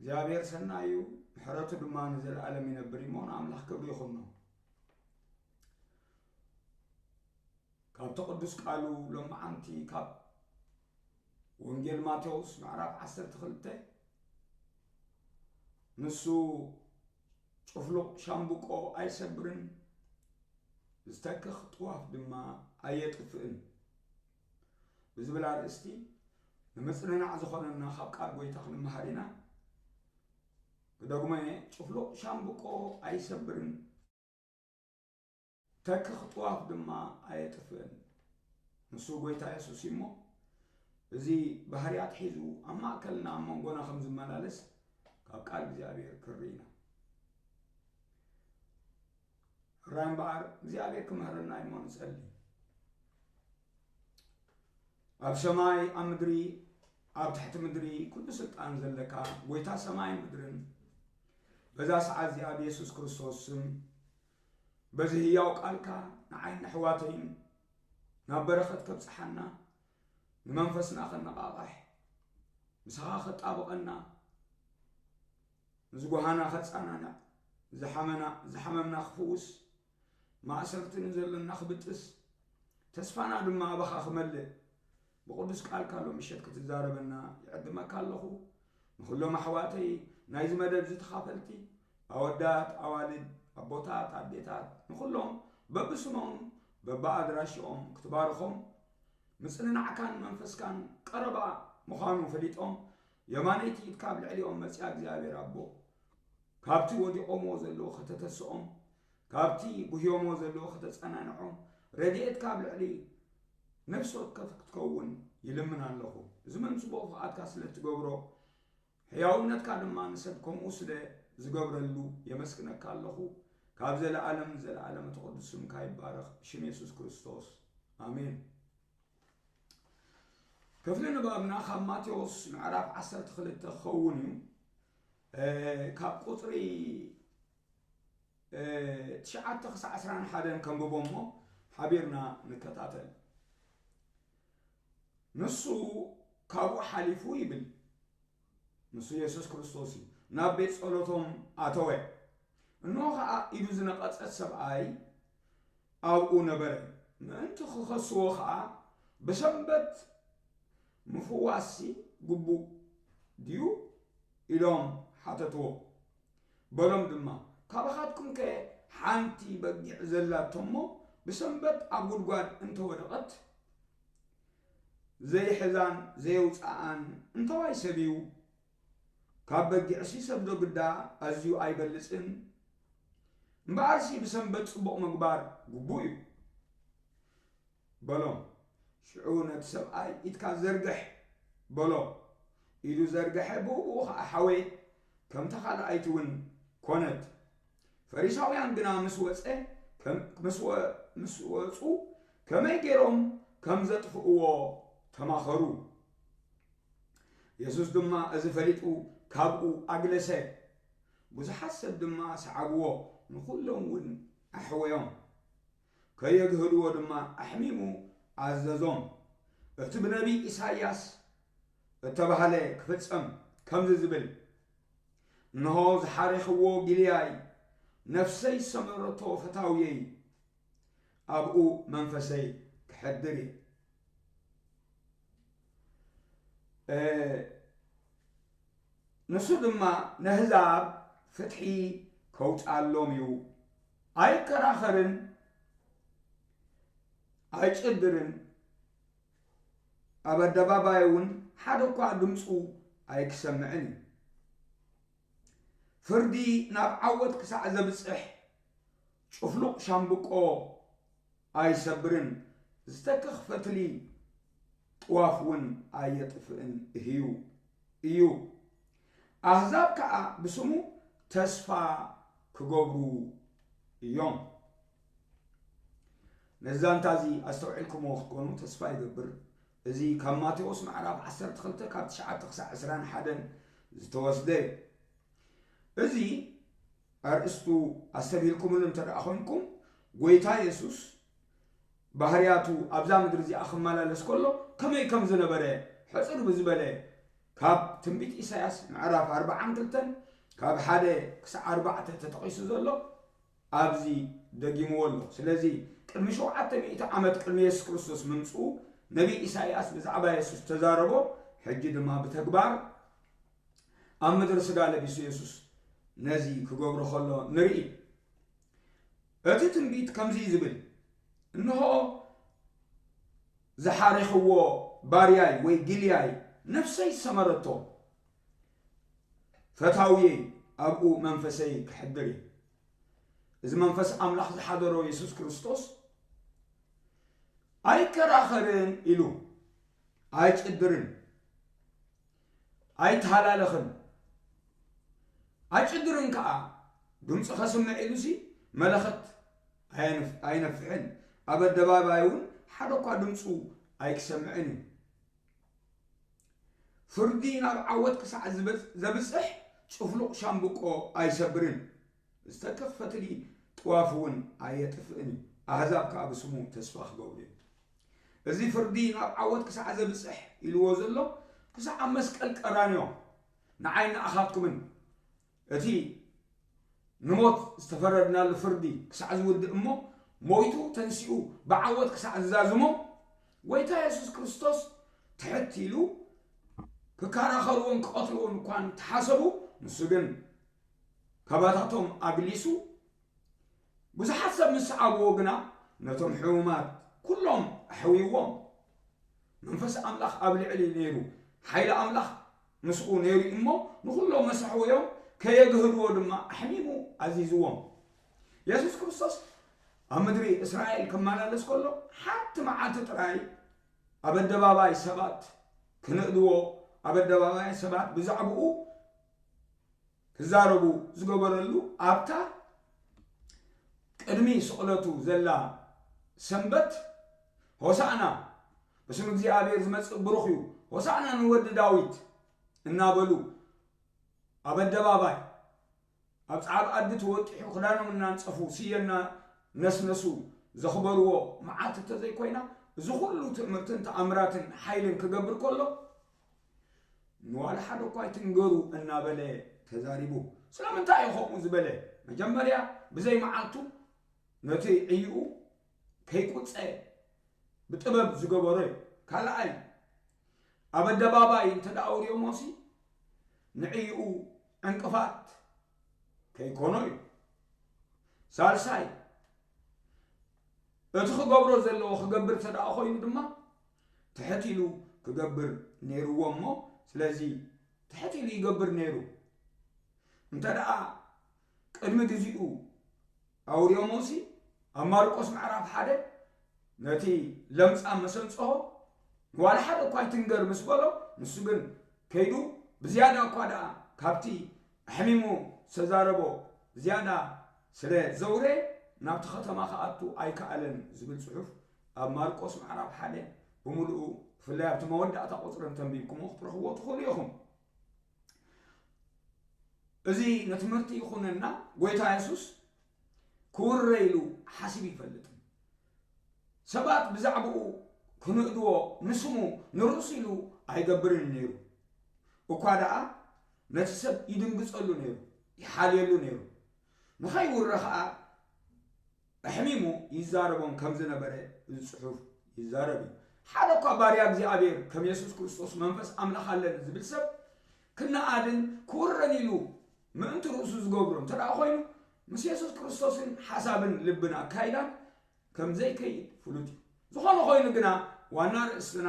እግዚኣብሔር ሰናይ እዩ፣ ምሕረቱ ድማ ንዘለኣለም ይነብር እሞ ንኣምላኽ ክብሪ ይኹኖ። ካብቲ ቅዱስ ቃሉ ሎማዓንቲ ካብ ወንጌል ማቴዎስ ምዕራፍ ዓሰርተ ክልተ፣ ንሱ ጭፍሉቕ ሻምብቆ ኣይሰብርን፣ ዝተክኽ ጥዋፍ ድማ ኣየጥፍእን ብዝብል ኣርእስቲ ንምጽንናዕ ዝኾነና ካብ ቃል ጎይታ ክንመሃር ኢና። ክደግሞ እየ፣ ጭፍሉቕ ሻምብቆ ኣይሰብርን፣ ተክኽ ጥዋፍ ድማ ኣየጥፍእን። ንሱ ጎይታ የሱስ እዩ እሞ፣ እዚ ባህርያት ሒዙ ኣብ ማእከልና ኣብ መንጎና ከም ዝመላለስ ካብ ቃል እግዚኣብሔር ክርኢ ኢና። ሕራይ እምበኣር እግዚኣብሔር ክምህረና እሞ ንጸሊ። ኣብ ሰማይ ኣብ ምድሪ ኣብ ትሕቲ ምድሪ ኩሉ ስልጣን ዘለካ ጎይታ ሰማይን ምድርን፣ በዛ ሰዓት እዚኣ ብየሱስ ክርስቶስ ስም በዚ ህያው ቃልካ ንዓይን ኣሕዋተይን ናብ በረኸት ከብጽሓና፣ ንመንፈስና ከነቓቕሕ፣ ምሳኻ ከጣብቐና፣ ንዝጓሃና ከጻናንዕ፣ ዝሓመና ዝሓመምና ክፍውስ፣ ማእሰርቲ ንዘሎና ክብጥስ፣ ተስፋና ድማ ኣባኻ ክመልእ ብቕዱስ ቃልካ ሎም ምሸት ክትዛረበና ይዕድመካ ኣለኹ። ንኹሎም ኣሕዋተይ ናይዚ መደብ እዚ ተኻፈልቲ ኣወዳት ኣዋልድ ኣቦታት ኣዴታት ንኹሎም በብስሞም በብኣድራሽኦም ክትባርኾም ምጽንናዕካን መንፈስካን ቀረባ ምዃኑ ፈሊጦም የማነይቲ ኢድካ ኣብ ልዕሊኦም መጽያ እግዚኣብሔር ኣቦ ካብቲ ወዲቖምዎ ዘለዉ ከተተስኦም ካብቲ ጉህዮምዎ ዘለዉ ከተጸናንዖም ረድኤትካ ኣብ ልዕሊ ነፍሲ ወከፍ ክትከውን ይልምን ኣለኹ። እዚ መን ጽቡቕ ፍቓድካ ስለ እትገብሮ ሕያውነትካ ድማ ንሰብ ከምኡ ስለ ዝገብረሉ የመስግነካ ኣለኹ። ካብ ዘለኣለም ንዘለኣለም እቲ ቅዱስ ስምካ ይባረኽ። ብሽም የሱስ ክርስቶስ ኣሜን። ክፍሊ ንባብና ካብ ማቴዎስ ምዕራፍ ዓሰርተ ክልተ ክኸውን እዩ። ካብ ቁፅሪ ትሽዓተ ክሳዕ ዕስራን ሓደን ከንብቦ እሞ ሓቢርና ንከታተል። ንሱ ካብኡ ሓሊፉ ይብል፣ ንሱ የሱስ ክርስቶስ እዩ፣ ናብ ቤት ጸሎቶም ኣተወ። እንሆ ኸኣ ኢዱ ዝነቐጸት ሰብኣይ ኣብኡ ነበረ። ምእንቲ ክኸስዎ ኸኣ ብሰንበት ምፍዋስሲ ግቡእ ድዩ ኢሎም ሓተትዎ። በሎም ድማ፣ ካባኻትኩምከ ሓንቲ በጊዕ ዘላቶ እሞ ብሰንበት ኣብ ጉድጓድ እንተወደቐት ዘይሕዛን ዘየውፅኣን እንተዋይ ሰብ እዩ? ካብ በጊዕሲ ሰብ ዶ ግዳ ኣዝዩ ኣይበልፅን? እምበኣርሲ ብሰንበት ፅቡቕ ምግባር ግቡእ እዩ በሎም። ሽዑ ነቲ ሰብኣይ፣ ኢድካ ዘርግሕ በሎ። ኢዱ ዘርግሐ፣ ብኡብኡ ኸዓ ሓወየት፣ ከምታ ካልኣይቲ እውን ኮነት። ፈሪሳውያን ግና ምስ ወጸ፣ ከም-፣ ምስ ወ-፣ ምስ ወጹ ከመይ ገይሮም ከም ዘጥፍእዎ ተማኸሩ። የሱስ ድማ እዚ ፈሊጡ ካብኡ ኣግለሰ። ብዙሓት ሰብ ድማ ሰዓብዎ፣ ንኹሎም እውን ኣሕወዮም። ከየግህድዎ ድማ ኣሕሚሙ ኣዘዞም። እቲ ብነቢይ ኢሳይያስ እተባህለ ክፍጸም ከምዚ ዝብል፣ እንሆ ዝሓሬኽዎ ጊልያይ፣ ነፍሰይ ዝሰመረቶ ፈታውየይ፣ ኣብኡ መንፈሰይ ክሐድር እየ። እ፣ ንሱ ድማ ነህዛብ ፍትሒ ከውፅኣሎም እዩ። ኣይከራኸርን፣ ኣይጭድርን፣ ኣብ ኣደባባይ እውን ሓደ እኳ ድምፁ ኣይክሰምዕን እዩ። ፍርዲ ናብ ዓወት ክሳዕ ዘብፅሕ ጭፍሉቕ ሻምብቆ ኣይሰብርን፣ ዝተክኽ ፈትሊ ጥዋፍ እውን ኣየጥፍእን እዩ እዩ። ኣህዛብ ከዓ ብስሙ ተስፋ ክገብሩ እዮም። ነዚ ዛንታ እዚ ኣስተውዒልኩምዎ ክትኮኑ ተስፋ ይገብር። እዚ ካብ ማቴዎስ ምዕራፍ ዓሰርተ ክልተ ካብ ትሽዓተ ክሳዕ ዕስራን ሓደን ዝተወስደ እዩ። እዚ ኣርእስቱ ኣስተብሂልኩምሉ እንተ ደኣ ኾንኩም፣ ጎይታ የሱስ ባህርያቱ ኣብዛ ምድሪ እዚኣ ክመላለስ ከሎ ከመይ ከም ዝነበረ ሕጽር ብዝበለ ካብ ትንቢት ኢሳያስ ምዕራፍ ኣርባዓን ክልተን ካብ ሓደ ክሳዕ ኣርባዕተ ተጠቒሱ ዘሎ ኣብዚ ደጊምዎ ኣሎ። ስለዚ ቅድሚ ሸውዓተ ሚእቲ ዓመት ቅድሚ የሱስ ክርስቶስ ምምጽኡ ነቢይ ኢሳያስ ብዛዕባ የሱስ ተዛረቦ፣ ሕጂ ድማ ብተግባር ኣብ ምድሪ ስጋ ለቢሱ የሱስ ነዚ ክገብሮ ከሎ ንርኢ። እቲ ትንቢት ከምዚ እዩ ዝብል፣ እንሆ ዝሓረኽዎ ባርያይ ወይ ግልያይ፣ ነፍሰይ ዝሰመረቶ ፈታውየይ ኣብኡ መንፈሰይ ክሕድር እዩ። እዚ መንፈስ ኣምላኽ ዝሓደሮ የሱስ ክርስቶስ ኣይከራኸርን ኢሉ ኣይጭድርን ኣይተሃላለኽን ኣይጭድርን ከኣ ድምፂ ከስምዕ ኢሉሲ መለኸት ኣየንፍ- ኣይነፍሕን፣ ኣብ ኣደባባይ እውን ሓደ እኳ ድምፁ ኣይክሰምዕን እዩ። ፍርዲ ናብ ዓወት ክሳዕ ዝበጽ- ዘብጽሕ ጭፍሉቕ ሻምብቆ ኣይሰብርን፣ ዝተከኽ ፈትሊ ጥዋፍ እውን ኣየጥፍእን እዩ። ኣህዛብ ከኣ ብስሙ ተስፋ ክገብሩ እዮም። እዚ ፍርዲ ናብ ዓወት ክሳዕ ዘብጽሕ ኢልዎ ዘሎ ክሳዕ ኣብ መስቀል ቀራንዮ ንዓይ ንኣኻትኩምን እቲ ንሞት ዝተፈረድናሉ ፍርዲ ክሳዕ ዝውድእ እሞ ሞይቱ ተንሲኡ ብዓወት ክሳዕ ዝዛዝሞ ጎይታ የሱስ ክርስቶስ ትሕት ኢሉ ክከራኸርዎን ክቐትልዎን እኳ እንተሓሰቡ ንሱ ግን ካባታቶም ኣግሊሱ ብዙሓት ሰብ ምስ ሰዓብዎ ግና ነቶም ሕሙማት ኩሎም ኣሕውይዎም። መንፈስ ኣምላኽ ኣብ ልዕሊ ነይሩ፣ ሓይሊ ኣምላኽ ምስኡ ነይሩ እሞ ንኹሎም መሰሕወዮም፣ ከየግህድዎ ድማ ኣሕሚሙ ኣዚዝዎም። የሱስ ክርስቶስ ኣብ ምድሪ እስራኤል ክመላለስ ከሎ ሓንቲ መዓልቲ ጥራይ ኣብ ኣደባባይ ሰባት ክንእድዎ፣ ኣብ ኣደባባይ ሰባት ብዛዕባኡ ክዛረቡ ዝገበረሉ ኣብታ ቅድሚ ስቕለቱ ዘላ ሰንበት ሆሳዕና ብስም እግዚኣብሔር ዝመጽእ ብሩኽ እዩ፣ ሆሳዕና ንወዲ ዳዊት እናበሉ ኣብ ኣደባባይ ኣብ ጻዕብ ኣዲ ተወጢሑ ክዳኖም እናንጸፉ ስየ እናነስነሱ ዘኽበርዎ መዓልቲ እንተዘይኮይና እዚ ኩሉ ትእምርትን ተኣምራትን ሓይልን ክገብር ከሎ ንዋላ ሓደ እኳ ኣይትንገሩ እናበለ ተዛሪቡ። ስለምንታይ እዩ ከምኡ ዝበለ? መጀመርያ ብዘይ መዓልቱ ነቲ ዕይኡ ከይቁጸ ብጥበብ ዝገበሮ እዩ። ካልኣይ ኣብ ኣደባባይ እንተ ደኣ ኣውሪዮሞሲ ንዕይኡ ዕንቅፋት ከይኮኖ እዩ። ሳልሳይ እቲ ክገብሮ ዘለዎ ክገብር እንተ ደኣ ኮይኑ ድማ ትሕት ኢሉ ክገብር ነይርዎ እሞ ስለዚ ትሕት ኢሉ ይገብር ነይሩ። እንተ ደኣ ቅድሚ ግዜኡ ኣውሪዮሞሲ ኣብ ማርቆስ ምዕራፍ ሓደ ነቲ ለምጻም መሰንጽሆ ንዋላ ሓደ እኳ ኣይትንገር ምስ በሎ ንሱ ግን ከይዱ ብዝያዳ እኳ ደኣ ካብቲ ኣሕሚሙ ዝተዛረቦ ዝያዳ ስለ ዘውረ ናብቲ ከተማ ክኣቱ ኣይከኣለን ዝብል ጽሑፍ ኣብ ማርቆስ ምዕራፍ ሓደ ብምሉኡ ብፍላይ ኣብቲ መወዳእታ ቁጽርን ተንቢብኩሞ ክትረኽብዎ ትኽእሉ ኢኹም። እዚ ንትምህርቲ ይኹነና። ጎይታ የሱስ ክውረ ኢሉ ሓሲቡ ይፈልጥን ሰባት ብዛዕባኡ ክንእድዎ ንስሙ ንርእሱ ኢሉ ኣይገብርን ነይሩ። እኳ ደኣ ነቲ ሰብ ይድንግጸሉ ነይሩ፣ ይሓልየሉ ነይሩ። ንኸይውረ ኸኣ ኣሕሚሙ ይዛረቦም ከም ዝነበረ እዚ ጽሑፍ ይዛረብ እዩ። ሓደ እኳ ባርያ እግዚኣብሔር ከም የሱስ ክርስቶስ መንፈስ ኣምላኽ ኣለኒ ዝብል ሰብ ክነኣድን ክውረን ኢሉ ምእንቲ ርእሱ ዝገብሮ እንተ ደኣ ኮይኑ ምስ የሱስ ክርስቶስን ሓሳብን ልብን ኣካይዳን ከም ዘይከይድ ፍሉጥ እዩ። ዝኾነ ኮይኑ ግና ዋና ርእስና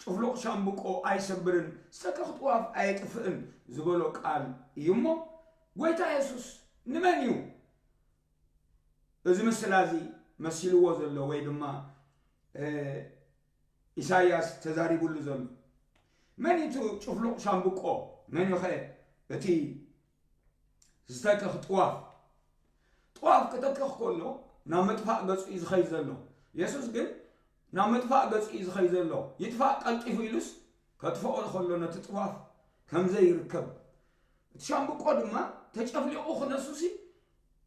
ጭፍሉቕ ሻምብቆ ኣይሰብርን ዝተከኽ ጥዋፍ ኣየጥፍእን ዝበሎ ቃል እዩ እሞ ጎይታ የሱስ ንመን እዩ እዚ ምስላ እዚ መሲልዎ ዘሎ ወይ ድማ ኢሳያስ ተዛሪቡሉ ዘሎ? መን እቲ ጭፍሉቕ ሻምብቆ? መን እዩ ኸ እቲ ዝተክኽ ጥዋፍ? ጥዋፍ ክተክኽ ከሎ ናብ ምጥፋእ ገጹ እዩ ዝኸይድ ዘሎ። የሱስ ግን ናብ ምጥፋእ ገጹ እዩ ዝኸይድ ዘሎ። ይጥፋእ ቀልጢፉ ኢሉስ ከጥፍኦ ከሎ ነቲ ጥዋፍ ከም ዘይርከብ እቲ ሻምብቆ ድማ ተጨፍሊቑ ክነሱሲ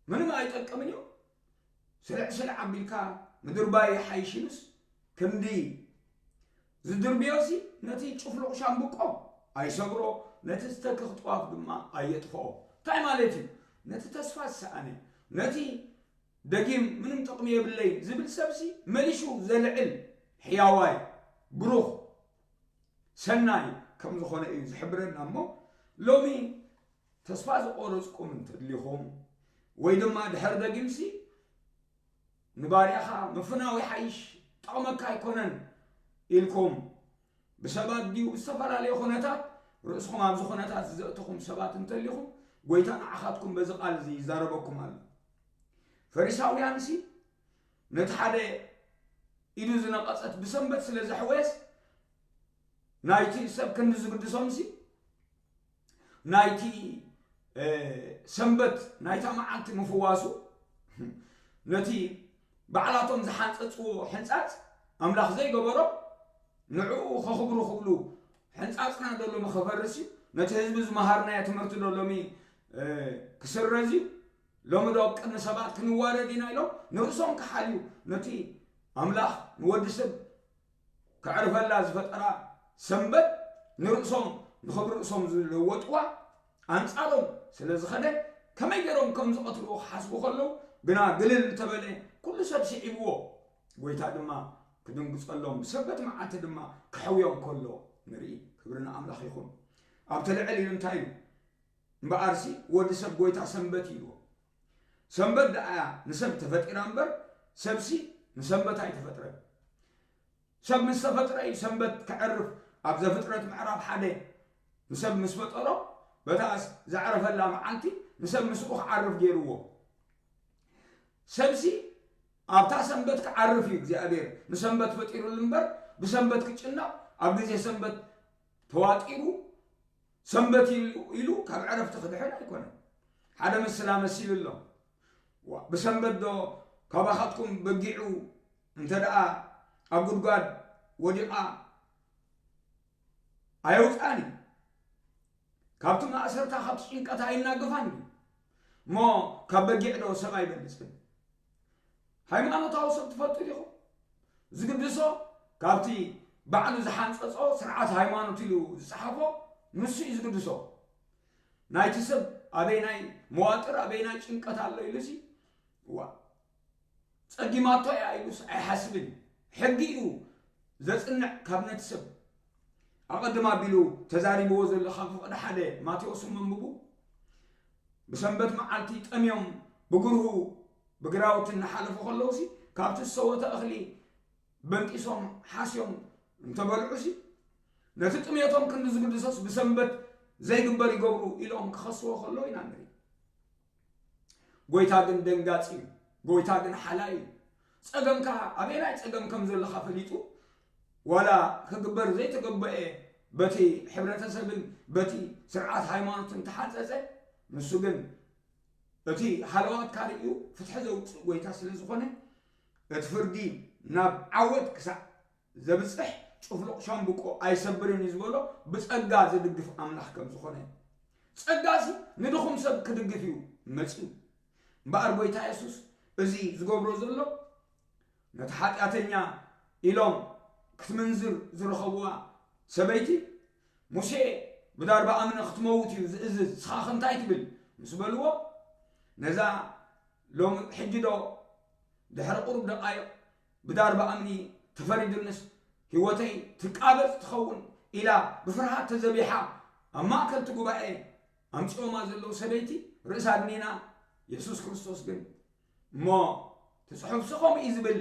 ምንም ኣይጠቅምን እዩ። ስልዕ ስልዕ ኣቢልካ ምድርባይ ይሓይሽ ኢሉስ ክንዲ ዝድርብዮሲ ነቲ ጭፍሉቕ ሻምብቆ ኣይሰግሮ፣ ነቲ ዝተክኽ ጥዋፍ ድማ ኣየጥፍኦ። እንታይ ማለት እዩ? ነቲ ተስፋ ዝሰኣነ፣ ነቲ ደጊም ምንም ጥቕሚ የብለይን ዝብል ሰብሲ መሊሹ ዘልዕል ሕያዋይ፣ ብሩኽ፣ ሰናይ ከም ዝኾነ እዩ ዝሕብረና። እሞ ሎሚ ተስፋ ዝቆረጽኩም እንተድሊኹም፣ ወይ ድማ ድሕር ደጊምሲ ንባርያኻ ምፍናው ይሓይሽ፣ ጠቕመካ ኣይኮነን ኢልኩም ብሰባት ድዩ ብዝተፈላለየ ኩነታት ርእስኹም ኣብዚ ኩነታት ዘእተኹም ሰባት እንተሊኹም፣ ጎይታ ንዓኻትኩም በዚ ቃል እዚ ይዛረበኩም ኣሎ። ፈሪሳውያንሲ ነቲ ሓደ ኢዱ ዝነቐጸት ብሰንበት ስለ ዘሕወየስ፣ ናይቲ ሰብ ክንዲ ዝግድሶምሲ፣ ናይቲ ሰንበት፣ ናይታ መዓልቲ ምፍዋሱ፣ ነቲ ባዕላቶም ዝሓንጸጽዎ ሕንጻጽ፣ ኣምላኽ ዘይገበሮ፣ ንዕኡ ከኽብሩ ክብሉ ሕንጻጽና ዶ ሎሚ ክፈርስ እዩ፣ ነቲ ህዝቢ ዝመሃርናዮ ትምህርቲ ዶ ሎሚ ክስረዝ እዩ፣ ሎሚ ዶ ቅድሚ ሰባት ክንዋረድ ኢና ኢሎም ንርእሶም ክሓልዩ፣ ነቲ ኣምላኽ ንወዲ ሰብ ከዕርፈላ ዝፈጠራ ሰንበት ንርእሶም፣ ንኽብሪ ርእሶም ዝለወጥዋ፣ ኣንጻሮም ስለ ዝኸደ፣ ከመይ ገይሮም ከም ዝቐትልዎ ክሓስቡ ከለዉ፣ ግና ግልል እንተበለ፣ ኩሉ ሰብ ስዒብዎ። ጎይታ ድማ ክድንግጸሎም፣ ብሰንበት መዓልቲ ድማ ክሕውዮም ከሎ ንርኢ። ክብሪ ንኣምላኽ ይኹን። ኣብቲ ልዕል ኢሉ እንታይ ኢሉ? እምበኣርሲ ወዲ ሰብ ጎይታ ሰንበት ኢልዎ። ሰንበት ደኣ ንሰብ ተፈጢራ እምበር፣ ሰብሲ ንሰንበት ኣይተፈጥረን። ሰብ ምስ ተፈጥረ እዩ ሰንበት ክዕርፍ። ኣብ ዘፍጥረት ምዕራፍ ሓደ ንሰብ ምስ ፈጠሮ፣ በታ ዘዕረፈላ መዓልቲ ንሰብ ምስኡ ክዓርፍ ገይርዎ። ሰብሲ ኣብታ ሰንበት ክዓርፍ እዩ እግዚኣብሔር ንሰንበት ፈጢሩሉ እምበር፣ ብሰንበት ክጭነቕ፣ ኣብ ግዜ ሰንበት ተዋጢሩ፣ ሰንበት ኢሉ፣ ኢሉ ካብ ዕረፍቲ ክድሕን ኣይኮነን። ሓደ ምስላ መሲሉ ኣሎ። ዋ፣ ብሰንበት ዶ ካባኻትኩም በጊዑ እንተ ደኣ ኣብ ጉድጓድ ወዲቓ ኣየውጽኣን እዩ? ካብቲ ማእሰርታ፣ ካብቲ ጭንቀት ኣይናገፋን እዩ? እሞ ካብ በጊዕ ዶ ሰብ ኣይበልጽን? ሃይማኖታዊ ሰብ ትፈልጡ ዲኹም? ዝግድሶ ካብቲ ባዕሉ ዝሓንጸጾ ስርዓት ሃይማኖት ኢሉ ዝጸሓፎ ንሱ እዩ ዝግድሶ። ናይቲ ሰብ ኣበይናይ መዋጥር፣ ኣበይናይ ጭንቀት ኣሎ ኢሉሲ፣ ዋ፣ ጸጊማቶ እያ ኢሉስ ኣይሓስብን። ሕጊ እዩ ዘጽንዕ ካብ ነቲ ሰብ። ኣቐድም ኣቢሉ ተዛሪብዎ ዘሎ ካብ ፍቕዲ ሓደ ማቴዎስ እሞ ኣንብቡ። ብሰንበት መዓልቲ ጠምዮም ብግርሁ ብግራውቲ እናሓለፉ ከለዉሲ፣ ካብቲ ዝሰወተ እኽሊ በንጢሶም ሓስዮም እንተበልዑሲ፣ ነቲ ጥሜቶም ክንዲ ዝግድሶስ ብሰንበት ዘይግበር ይገብሩ ኢሎም ክኸስዎ ከለዉ ኢና ንርኢ። ጎይታ ግን ደንጋጺ እዩ። ጎይታ ግን ሓላይ እዩ። ጸገምካ ኣበየናይ ጸገም ከም ዘለኻ ፈሊጡ፣ ዋላ ክግበር ዘይተገበኤ በቲ ሕብረተሰብን በቲ ስርዓት ሃይማኖትን ተሓንጸጸ፣ ንሱ ግን እቲ ሃለዋትካ ርእዩ ፍትሒ ዘውጽእ ጎይታ ስለ ዝኾነ፣ እቲ ፍርዲ ናብ ዓወት ክሳዕ ዘብጽሕ ጭፍሉቕ ሻምብቆ ኣይሰብርን እዩ ዝበሎ ብጸጋ ዝድግፍ ኣምላኽ ከም ዝኾነ። ጸጋሲ ንድኹም ሰብ ክድግፍ እዩ መጺኡ። እምበኣር ጎይታ የሱስ እዚ ዝገብሮ ዘሎ፣ ነቲ ሓጢኣተኛ ኢሎም ክትምንዝር ዝረኸብዋ ሰበይቲ፣ "ሙሴ ብዳርባ እምኒ ክትመውት እዩ ዝእዝዝ፣ ንስኻ ኸ እንታይ ትብል?" ምስ በልዎ፣ ነዛ ሎም-፣ ሕጂ ዶ ድሕሪ ቁሩብ ደቓይቕ ብዳርባ እምኒ ተፈሪዱንስ ህይወተይ ትቃበጽ ትኸውን ኢላ ብፍርሃት ተዘቢሓ ኣብ ማእከል እቲ ጉባኤ ኣምጺኦማ ዘለዉ ሰበይቲ ርእሳ ኣድኒና፣ የሱስ ክርስቶስ ግን፣ "እሞ እቲ ጽሑፍሲ ከምኡ እዩ ዝብል፣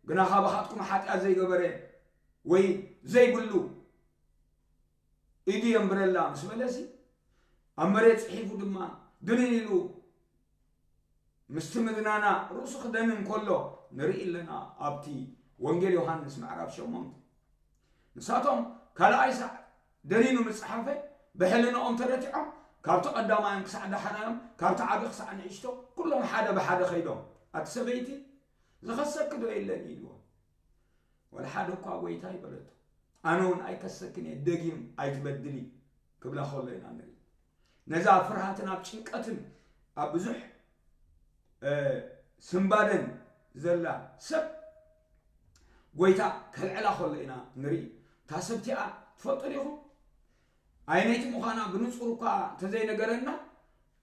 ግና ካባኻትኩም ሓጢኣት ዘይገበረ ወይ ዘይብሉ ኢዱ የንብረላ" ምስ በለሲ፣ ኣብ መሬት ጽሒፉ ድማ ድንን ኢሉ ምስቲ ምድናና ርእሱ ክደንን ከሎ ንርኢ ኣለና። ኣብቲ ወንጌል ዮሃንስ ምዕራፍ ሸሞንተ፣ ንሳቶም ካልኣይ ሳዕ ደኒኑ ምስ ጸሓፈ፣ ብሕልናኦም ተረቲዖም፣ ካብቲ ቀዳማዮም ክሳዕ ዳሕራዮም፣ ካብቲ ዓቢ ክሳዕ ንእሽቶ፣ ኩሎም ሓደ ብሓደ ከይዶም፣ "ኣቲ ሰበይቲ፣ ዝኸሰኪ ዶ የለን?" ኢልዎ። "ወላ ሓደ እኳ፣ ጎይታይ" በለቶ። "ኣነ እውን ኣይከሰክን እየ፣ ደጊም ኣይትበድሊ" ክብላ ከሎ ኢና ንርኢ። ነዛ ኣብ ፍርሃትን ኣብ ጭንቀትን ኣብ ብዙሕ፣ እ፣ ስንባደን ዘላ ሰብ ጎይታ ከልዕላ ከሎ ኢና ንርኢ። እታ ሰብ እቲኣ ትፈልጡ ዲኹም? ኣየነይቲ ምዃና ብንጹር እኳ እንተዘይነገረና፣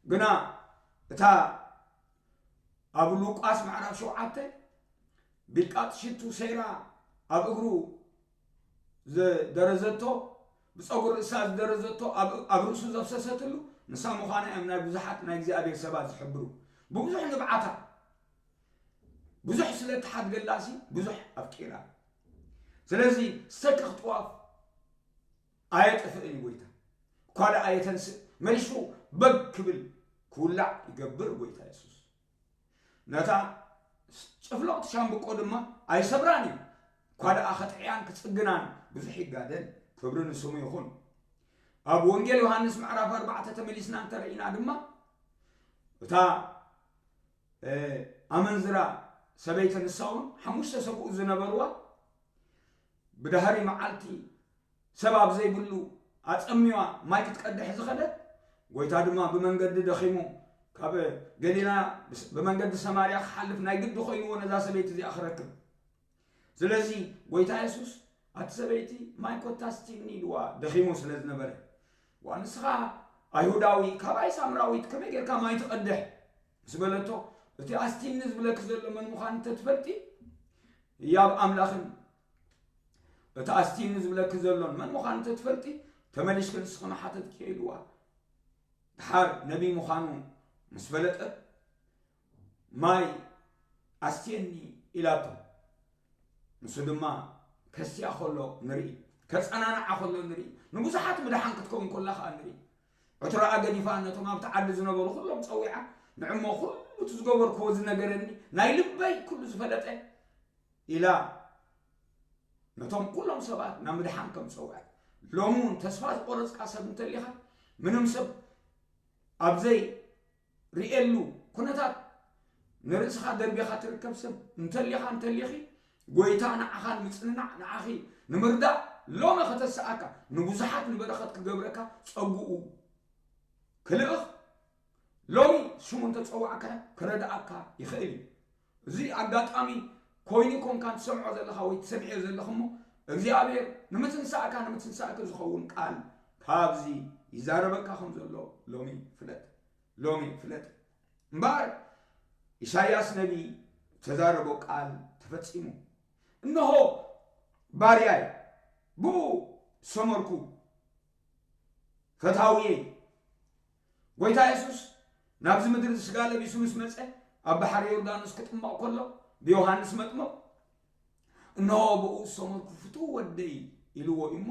ግና እታ ኣብ ሉቃስ ምዕራፍ ሸውዓተ ቢልቃጥ ሽቱ ሰይራ ኣብ እግሩ ዝደረዘቶ፣ ብጸጉሪ ርእሳ ዝደረዘቶ፣ ኣብ፣ ኣብ ርእሱ ዘፍሰሰትሉ ንሳ ምዃና እዮም ናይ ብዙሓት ናይ እግዚኣብሔር ሰባት ዝሕብሩ። ብብዙሕ ንብዓታ፣ ብዙሕ ስለ እትሓድገላሲ ብዙሕ ኣፍቂራ። ስለዚ ዝተክኽ ጥዋፍ ኣየጥፍእን እዩ ጎይታ። እኳ ደኣ የተንስእ፣ መሊሱ በግ ክብል ክውላዕ ይገብር ጎይታ የሱስ። ነታ ጭፍለቕቲ ሻምብቆ ድማ ኣይሰብራን እዩ። እኳ ደኣ ከጥዕያን ክጽግናን ብዙሕ ይጋደል። ክብሪ ንስሙ ይኹን። ኣብ ወንጌል ዮሃንስ ምዕራፍ ኣርባዕተ ተመሊስና እንተርኢና ድማ፣ እታ፣ እ፣ ኣመንዝራ ሰበይቲ ንሳ እውን ሓሙሽተ ሰብኡ ዝነበርዋ፣ ብድሕሪ መዓልቲ ሰብ ኣብ ዘይብሉ ኣጸምዋ ማይ ክትቀድሕ ዝኸደት፣ ጎይታ ድማ ብመንገዲ ደኺሙ ካብ ገሊላ ብስ-፣ ብመንገዲ ሰማርያ ክሓልፍ ናይ ግዲ ኮይንዎ ነዛ ሰበይቲ እዚኣ ክረክብ። ስለዚ ጎይታ የሱስ ኣቲ ሰበይቲ ማይ ኮታ ስቲኒ ኢልዋ ደኺሙ ስለ ዝነበረ፣ "ዋ ንስኻ ኣይሁዳዊ ካባይ ሳምራዊት ከመይ ጌርካ ማይ ትቐድሕ?" ምስ በለቶ፣ "እቲ ኣስቲኒ ዝብለኪ ዘሎ መን ምዃኑ እንተትፈልጢ፣ ህያብ ኣምላኽን እቲ ኣስቲኒ ዝብለኪ ዘሎን መን ምዃኑ እንተትፈልጢ፣ ተመሊስኪ ንስኺ ምሓተትኪዮ" ኢልዋ። ደሓር ነቢይ ምዃኑ ምስ ፈለጠት፣ "ማይ ኣስትየኒ" ኢላቶ። ንሱ ድማ ከስትያ ከሎ ንርኢ፣ ከጸናንዓ ከሎ ንርኢ፣ ንብዙሓት ምድሓን ክትከውን ከላ ከኣ ንርኢ። ዕትሮኣ ገዲፋ ነቶም ኣብቲ ዓዲ ዝነበሩ ኩሎም ጸዊዓ፣ "ንዕሞ ኩሉ እቲ ዝገበርክዎ ዝነገረኒ፣ ናይ ልበይ ኩሉ ዝፈለጠ" ኢላ ነቶም ኩሎም ሰባት ናብ ምድሓን ከም ዝጸውዐት። ሎሚ እውን ተስፋ ዝቆረጽካ ሰብ እንተሊኻ፣ ምንም ሰብ ኣብ ዘይርእየሉ ኩነታት ንርእስኻ ደርቢኻ ትርከብ ሰብ እንተሊኻ፣ እንተሊኺ፣ ጎይታ ንዓኻ ንምጽንናዕ፣ ንዓኺ ንምርዳእ ሎሚ ከተስኣካ፣ ንብዙሓት ንበረኸት ክገብረካ ጸግኡ ክልእኽ፣ ሎሚ ሽሙ እንተጸዋዕካዮ ክረድኣካ ይኽእል እዩ። እዚ ኣጋጣሚ ኮይኑ ኮንካ ትሰምዖ ዘለኻ ወይ ትሰምዕዮ ዘለኽ እሞ፣ እግዚኣብሔር ንምትንሳእካ፣ ንምትንሳእኪ ዝኸውን ቃል ካብዚ ይዛረበካ ከም ዘሎ ሎሚ ፍለጥ። ሎሚ ፍለጥ። እምበኣር ኢሳይያስ ነቢ ተዛረቦ ቃል ተፈጺሙ። "እንሆ ባርያይ፣ ብኡ ሰመርኩ፣ ፈታውየይ." ጎይታ የሱስ ናብዚ ምድሪ ስጋ ለቢሱ ምስ መጸ፣ ኣብ ባሕሪ ዮርዳኖስ ክጥመቕ ከሎ፣ ብዮሃንስ መጥምቕ፣ "እንሆ ብኡ ዝሰመርኩ ፍቱው ወደይ" ኢልዎ እዩ እሞ፣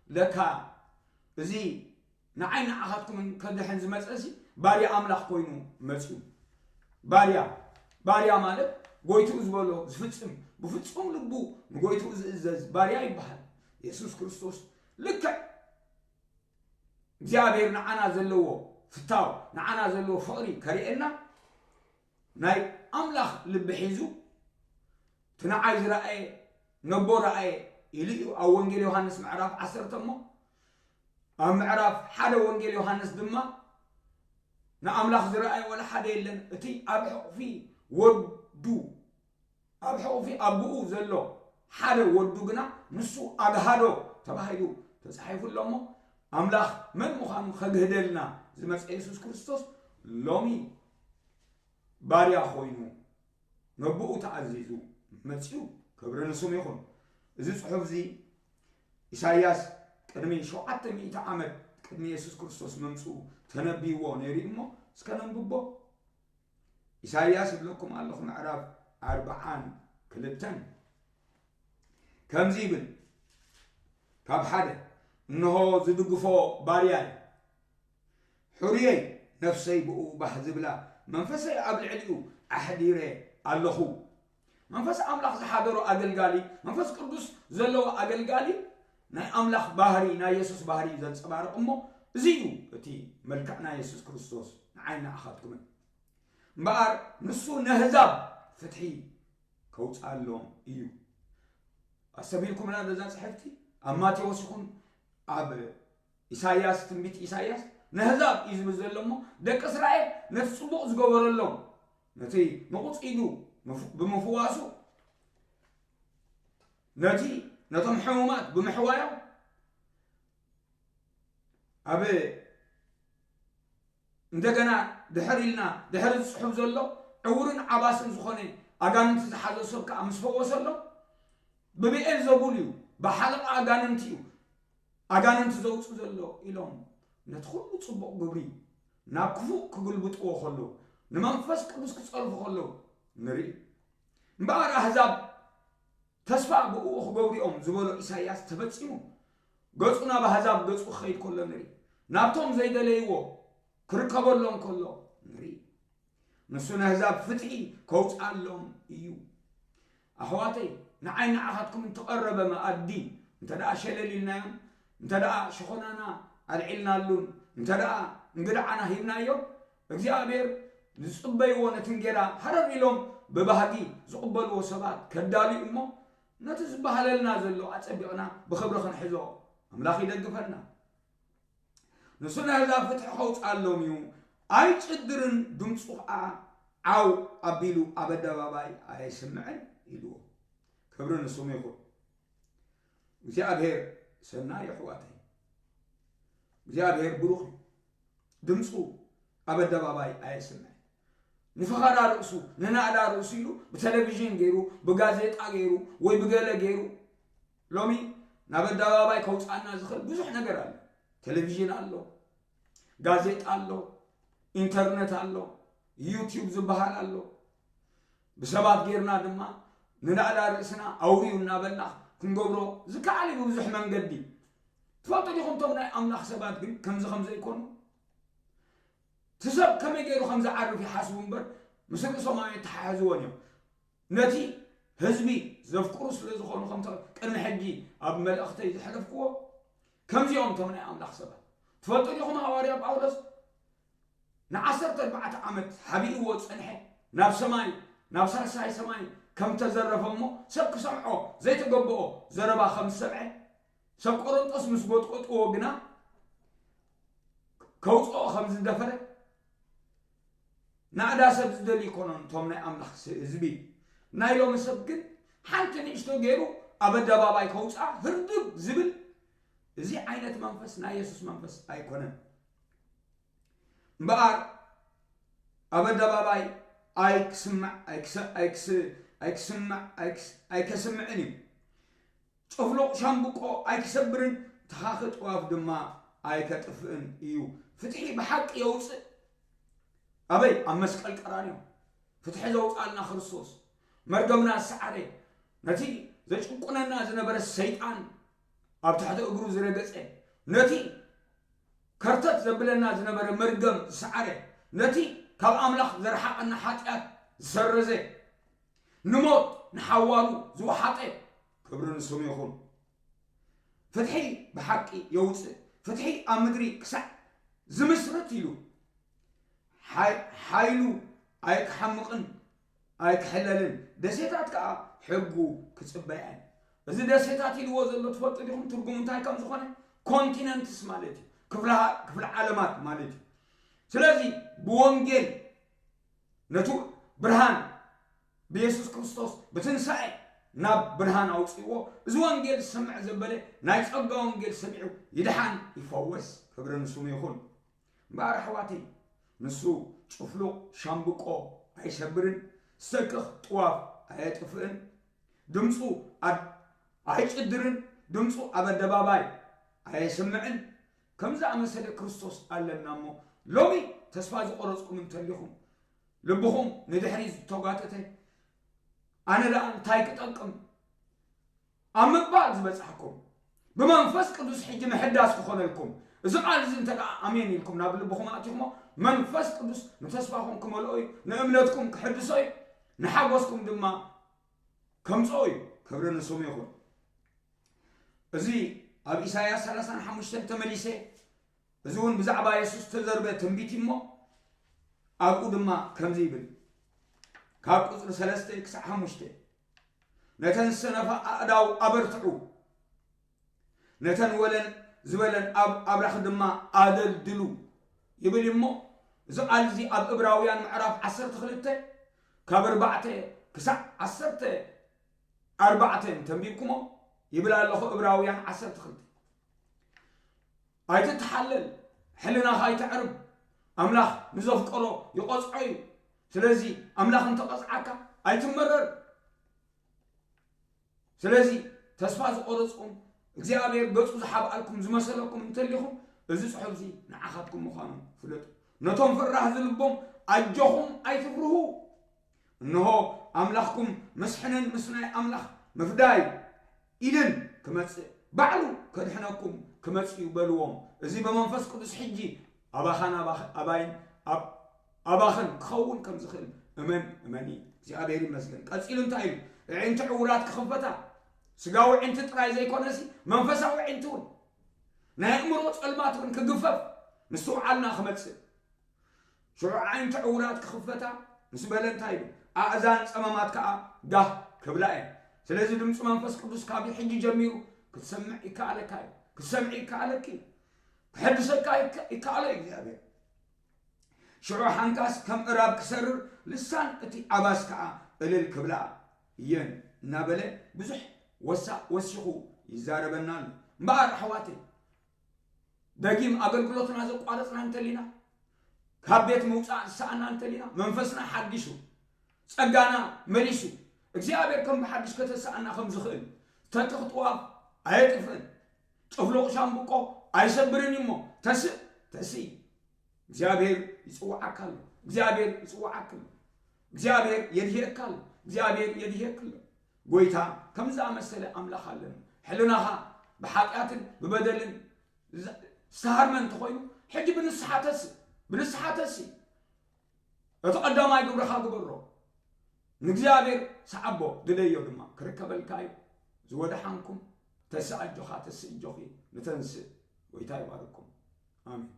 ለካ እዚ ንዓይ ንዓኻትኩምን ከድሕን ዝመጸሲ ባርያ ኣምላኽ ኮይኑ መጺኡ። ባርያ፣ ባርያ ማለት ጎይትኡ ዝበሎ ዝፍጽም፣ ብፍጹም ልቡ ንጎይትኡ ዝእዘዝ ባርያ ይበሃል። የሱስ ክርስቶስ ልክዕ እግዚኣብሔር ንዓና ዘለዎ ፍታው፣ ንዓና ዘለዎ ፍቕሪ ከርእየና፣ ናይ ኣምላኽ ልቢ ሒዙ፣ "እቲ ንዓይ ዝረኣየ ነቦ ረኣየ" ኢሉ እዩ ኣብ ወንጌል ዮሃንስ ምዕራፍ ዓሰርተ እሞ፣ ኣብ ምዕራፍ ሓደ ወንጌል ዮሃንስ ድማ፣ "ንኣምላኽ ዝረኣየ ዋላ ሓደ የለን፣ እቲ ኣብ ሕቑፊ ወዱ፣ ኣብ ሕቑፊ ኣቦኡ ዘሎ ሓደ ወዱ ግና ንሱ ኣግሃዶ" ተባሂሉ ተጻሒፉ ኣሎ እሞ፣ ኣምላኽ መን ምዃኑ ከግህደልና ዝመጸ የሱስ ክርስቶስ ሎሚ ባርያ ኮይኑ፣ ነቦኡ ተኣዚዙ መጺኡ። ክብሪ ንስሙ ይኹን። እዚ ጽሑፍ እዚ ኢሳይያስ ቅድሚ ሸውዓተ ሚእቲ ዓመት ቅድሚ የሱስ ክርስቶስ ምምጽኡ ተነቢይዎ ነይሩ እዩ እሞ፣ እስከ ነንብቦ። ኢሳይያስ ይብለኩም ኣለኹ፣ ምዕራፍ ኣርብዓን ክልተን ከምዚ ይብል፣ ካብ ሓደ፣ "እንሆ ዝድግፎ ባርያይ፣ ሕሩየይ፣ ነፍሰይ ብኡ ባህ ዝብላ፣ መንፈሰይ ኣብ ልዕሊኡ ኣሕዲረ ኣለኹ።" መንፈስ ኣምላኽ ዝሓደሮ ኣገልጋሊ፣ መንፈስ ቅዱስ ዘለዎ ኣገልጋሊ ናይ ኣምላኽ ባህሪ፣ ናይ የሱስ ባህሪ እዩ ዘንጸባርቕ እሞ፣ እዚ እዩ እቲ መልክዕ ናይ የሱስ ክርስቶስ ንዓይ ንዓኻትኩምን። እምበኣር ንሱ ነህዛብ ፍትሒ ከውጽኣሎም እዩ። ኣስተብሂልኩምና ነዛ ጽሕፍቲ? ኣብ ማቴዎስ ይኹን ኣብ ኢሳይያስ፣ ትንቢት ኢሳይያስ ነህዛብ እዩ ዝብል ዘሎ እሞ፣ ደቂ እስራኤል ነቲ ጽቡቕ ዝገበረሎም፣ ነቲ ንቑጽ ኢዱ ምፍ-፣ ብምፍዋሱ፣ ነቲ፣ ነቶም ሕሙማት ብምሕዋዮም፣ ኣብ እንደገና ድሕር ኢልና ድሕር ዝጽሑፍ ዘሎ ዕውርን ዓባስን ዝኾነ ኣጋንንቲ ዝሓዞ ሰብ ከኣ ምስ ፈወሰሎም ብብኤል ዘቡል እዩ፣ ብሓለቓ ኣጋንንቲ እዩ ኣጋንንቲ ዘውጽእ ዘሎ ኢሎም ነቲ ኩሉ ጽቡቕ ግብሪ ናብ ክፉእ ክግልብጥዎ ከለዉ ንመንፈስ ቅዱስ ክጸርፉ ከለዉ ንርኢ። እምበኣር ኣህዛብ ተስፋ ብእኡ ክገብሩ እዮም ዝበሎ ኢሳይያስ ተፈጺሙ። ገጹ ናብ ኣህዛብ ገጹ ክኸይድ ከሎ ንርኢ። ናብቶም ዘይደለይዎ ክርከበሎም ከሎ ንርኢ። ንሱ ነህዛብ ፍትሒ ከውፅኣሎም እዩ። ኣሕዋተይ፣ ንዓይ ንዓኻትኩም እንተቐረበ መኣዲ እንተ ደኣ ሸለል ኢልናዮም፣ እንተ ደኣ ሸኾናና ኣልዒልናሉን፣ እንተ ደኣ እንግድዓና ሂብናዮ፣ እግዚኣብሔር ዝጽበይዎ ነቲ እንጌራ ሃረር ኢሎም ብባህጊ ዝቕበልዎ ሰባት ከዳልዩ እሞ፣ ነቲ ዝበሃለልና ዘሎ ኣጸቢቕና ብኽብሪ ክንሕዞ ኣምላኽ ይደግፈና። ንሱ ነዛ ፍትሒ ከውፅኣሎም እዩ፣ ኣይጭድርን፣ ድምፁ ከዓ ዓው ኣቢሉ ኣብ ኣደባባይ ኣየስምዕን ኢልዎ። ክብሪ ንስሙ ይኹን። እግዚኣብሔር ሰናይ ኣሕዋተይ፣ እግዚኣብሔር ብሩኽ እዩ። ድምፁ ኣብ ኣደባባይ ኣየስምዕን። ንፈኸራ ርእሱ፣ ንናእዳ ርእሱ ኢሉ ብቴሌቪዥን ገይሩ፣ ብጋዜጣ ገይሩ፣ ወይ ብገለ ገይሩ ሎሚ ናብ ኣደባባይ ከውፅኣና ዝኽእል ብዙሕ ነገር ኣሎ። ቴሌቪዥን ኣሎ፣ ጋዜጣ ኣሎ፣ ኢንተርነት ኣሎ፣ ዩቲዩብ ዝበሃል ኣሎ። ብሰባት ጌርና ድማ ንናእዳ ርእስና ኣውርዩ እናበልና ክንገብሮ ዝከኣል እዩ ብብዙሕ መንገዲ። ትፈልጡ ዲኹም እቶም ናይ ኣምላኽ ሰባት ግን ከምዚ ከም ዘይኮኑ? እቲ ሰብ ከመይ ገይሩ ከም ዝዓርፍ ይሓስቡ እምበር ምስ ርእሶም ኣየተሓሕዝዎን እዮም። ነቲ ህዝቢ ዘፍቅሩ ስለ ዝኾኑ ከምቲ ቅድሚ ሕጂ ኣብ መልእኽተይ ዘሕለፍክዎ ከምዚኦም እቶም ናይ ኣምላኽ ሰባት። ትፈልጡ ዲኹም ሃዋርያ ጳውሎስ ንዓሰርተ ኣርባዕተ ዓመት ሓቢእዎ ዝጸንሐ ናብ ሰማይ ናብ ሳልሳይ ሰማይ ከም ተዘረፈ እሞ ሰብ ክሰምዖ ዘይተገብኦ ዘረባ ከም ዝሰምዐ ሰብ ቆሮንጦስ ምስ ጎጥቆጥዎ ግና ከውፅኦ ከም ዝደፈረ ናእዳ ሰብ ዝደሊ ይኮኖን እቶም ናይ ኣምላኽ ህዝቢ ናይ ሎሚ ሰብ ግን ሓንቲ ንእሽቶ ገይሩ ኣብ ኣደባባይ ከውፅኣ ህርድግ ዝብል እዚ ዓይነት መንፈስ ናይ የሱስ መንፈስ ኣይኮነን እምበኣር ኣብ ኣደባባይ ኣይክስማዕ ኣይክሰምዕ ኣይከስምዕን እዩ ጭፍሉቕ ሻምብቆ ኣይክሰብርን ተኻኺ ጥዋፍ ድማ ኣይከጥፍእን እዩ። ፍትሒ ብሓቂ የውፅእ። ኣበይ? ኣብ መስቀል ቀራንዮ ፍትሒ ዘውፅኣልና ክርስቶስ መርገምና ዝሰዓረ ነቲ ዘጭቁነና ዝነበረ ሰይጣን ኣብ ትሕቲ እግሩ ዝረገፀ ነቲ ከርተት ዘብለና ዝነበረ መርገም ዝሰዓረ ነቲ ካብ ኣምላኽ ዘርሓቐና ሓጢኣት ዝሰረዘ ንሞት ንሓዋሩ ዝወሓጠ ክብሪ ንስሙ ይኹን። ፍትሒ ብሓቂ የውፅእ፣ ፍትሒ ኣብ ምድሪ ክሳዕ ዝምስርት ኢሉ ሓይሉ ኣይክሓምቕን ኣይክሕለልን፣ ደሴታት ከዓ ሕጉ ክፅበያን። እዚ ደሴታት ኢልዎ ዘሎ ትፈልጡ ዲኹም ትርጉሙ እንታይ ከም ዝኾነ? ኮንቲነንትስ ማለት እዩ፣ ክፍለ ዓለማት ማለት እዩ። ስለዚ ብወንጌል ነቱ ብርሃን ብየሱስ ክርስቶስ ብትንሳኤ ናብ ብርሃን ኣውፅዎ። እዚ ወንጌል ዝሰምዕ ዘበለ ናይ ፀጋ ወንጌል ሰሚዑ ይድሓን ይፈወስ። ክብሪ ንስሙ ይኹን። እምበኣር ኣሕዋተይ ንሱ ጭፍሉቕ ሻምብቆ ኣይሰብርን፣ ዝተክኽ ጥዋፍ ኣየጥፍእን፣ ድምፁ ኣይጭድርን፣ ድምፁ ኣብ ኣደባባይ ኣየስምዕን። ከምዚ ኣመሰለ ክርስቶስ ኣለና እሞ ሎሚ ተስፋ ዝቆረፅኩም እንተሊኹም ልብኹም ንድሕሪት ዝተጓተተ ኣነ ደኣ እንታይ ክጠቅም ኣብ ምባል ዝበጻሕኩም ብመንፈስ ቅዱስ ሕጂ ምሕዳስ ክኾነልኩም እዚ ቃል እዚ እንተ ደኣ ኣሜን ኢልኩም ናብ ልብኹም ኣእቲኹሞ መንፈስ ቅዱስ ንተስፋኹም ክመልኦ እዩ ንእምነትኩም ክሕድሶ እዩ ንሓጎስኩም ድማ ከምጽኦ እዩ ክብሪ ንስሙ ይኹን እዚ ኣብ ኢሳያስ ሰላሳን ሓሙሽተን ተመሊሰ እዚ እውን ብዛዕባ የሱስ ዝተዘርበ ትንቢት እሞ ኣብኡ ድማ ከምዚ ይብል ካብ ቁፅሪ ሰለስተ ክሳዕ ሓሙሽተ ነተን ሰነፋ ኣእዳው ኣበርትዑ ነተን ወለን ዝበለን ኣብ ኣብራኽ ድማ ኣደልድሉ ይብል እሞ እዚ ቃል እዚ ኣብ እብራውያን ምዕራፍ ዓሰርተ ክልተ ካብ ኣርባዕተ ክሳዕ ዓሰርተ ኣርባዕተ ተንቢብኩሞ ይብል ኣለኹ እብራውያን ዓሰርተ ክልተ ኣይትተሓለል፣ ሕልናኻ ኣይተዕርብ። ኣምላኽ ንዘፍቀሮ ይቐጽዖ እዩ። ስለዚ ኣምላኽ እንተቐጽዓካ ኣይትመረር። ስለዚ ተስፋ ዝቆረጽኩም እግዚኣብሔር ገጹ ዝሓብኣልኩም ዝመሰለኩም እንተሊኹም፣ እዚ ጽሑፍ እዚ ንዓኻትኩም ምዃኑ ፍለጡ። ነቶም ፍራህ ዝልቦም ኣጆኹም ኣይትፍርሁ። እንሆ ኣምላኽኩም ምስሕንን ምስ ናይ ኣምላኽ ምፍዳይ ኢድን ክመጽእ፣ ባዕሉ ከድሕነኩም ክመጽእ እዩ በልዎም። እዚ ብመንፈስ ቅዱስ ሕጂ ኣባኻን ኣባይን ኣብ ኣባኽን ክኸውን ከም ዝኽእል እመን እመኒ። እግዚኣብሔር ይመስገን። ቀጺሉ እንታይ ኢሉ? ኣዒንቲ ዕውራት ክኽፈታ፣ ስጋዊ ኣዒንቲ ጥራይ ዘይኮነሲ መንፈሳዊ ኣዒንቲ እውን፣ ናይ ኣእምሮ ጸልማት እውን ክግፈፍ፣ ምስትውዓልና ክመጽእ። ሽዑ ኣዒንቲ ዕውራት ክኽፈታ ምስ በለ እንታይ ኢሉ? ኣእዛን ጸማማት ከኣ ጋህ ክብላ እየን። ስለዚ ድምፂ መንፈስ ቅዱስ ካብ ሕጂ ጀሚሩ ክትሰምዕ ይከኣለካ እዩ። ክትሰምዕ ይከኣለኪ እዩ። ክሕድሰካ ይከኣሎ እዩ እግዚኣብሔር። ሽዑ ሓንካስ ከም እራብ ክሰርር፣ ልሳን እቲ ዓባስ ከኣ እልል ክብላ እየን እናበለ ብዙሕ ወሳ ወሲኹ ይዛረበና ኣሎ። እምበኣር ኣሕዋተይ፣ ደጊም ኣገልግሎትና ዘቋረጽና እንተሊና፣ ካብ ቤት ምውጻእ ዝሰኣና እንተሊና፣ መንፈስና ሓዲሱ፣ ጸጋና መሊሱ፣ እግዚኣብሔር ከም ብሓድሽ ከተሰኣና ከም ዝኽእል፣ ተንክኽ ጥዋፍ ኣየጥፍእን፣ ጭፍሉቕ ሻምብቆ ኣይሰብርን እሞ፣ ተስእ፣ ተስኢ። እግዚኣብሔር ይጽውዓካ ኣሎ። እግዚኣብሔር ይጽውዓካ ኣሎ። እግዚኣብሔር የድህየካ ኣሎ። እግዚኣብሔር የድህየካ ኣሎ። ጎይታ ከም ዝኣመሰለ ኣምላኽ ኣለና። ሕልናኻ ብሓጢኣትን ብበደልን ዝተሃርመ እንተኾይኑ፣ ሕጂ ብንስሓ ተስእ፣ ብንስሓ ተስእ። እቲ ቀዳማይ ግብርኻ ግበሮ። ንእግዚኣብሔር ሰዓቦ፣ ድለዮ ድማ ክርከበልካ እዩ። ዝወደሓንኩም ተስእ ኣጆኻ፣ ተስእ እጆኺ፣ ንተንስእ። ጎይታ ይባርኩም። ኣሜን።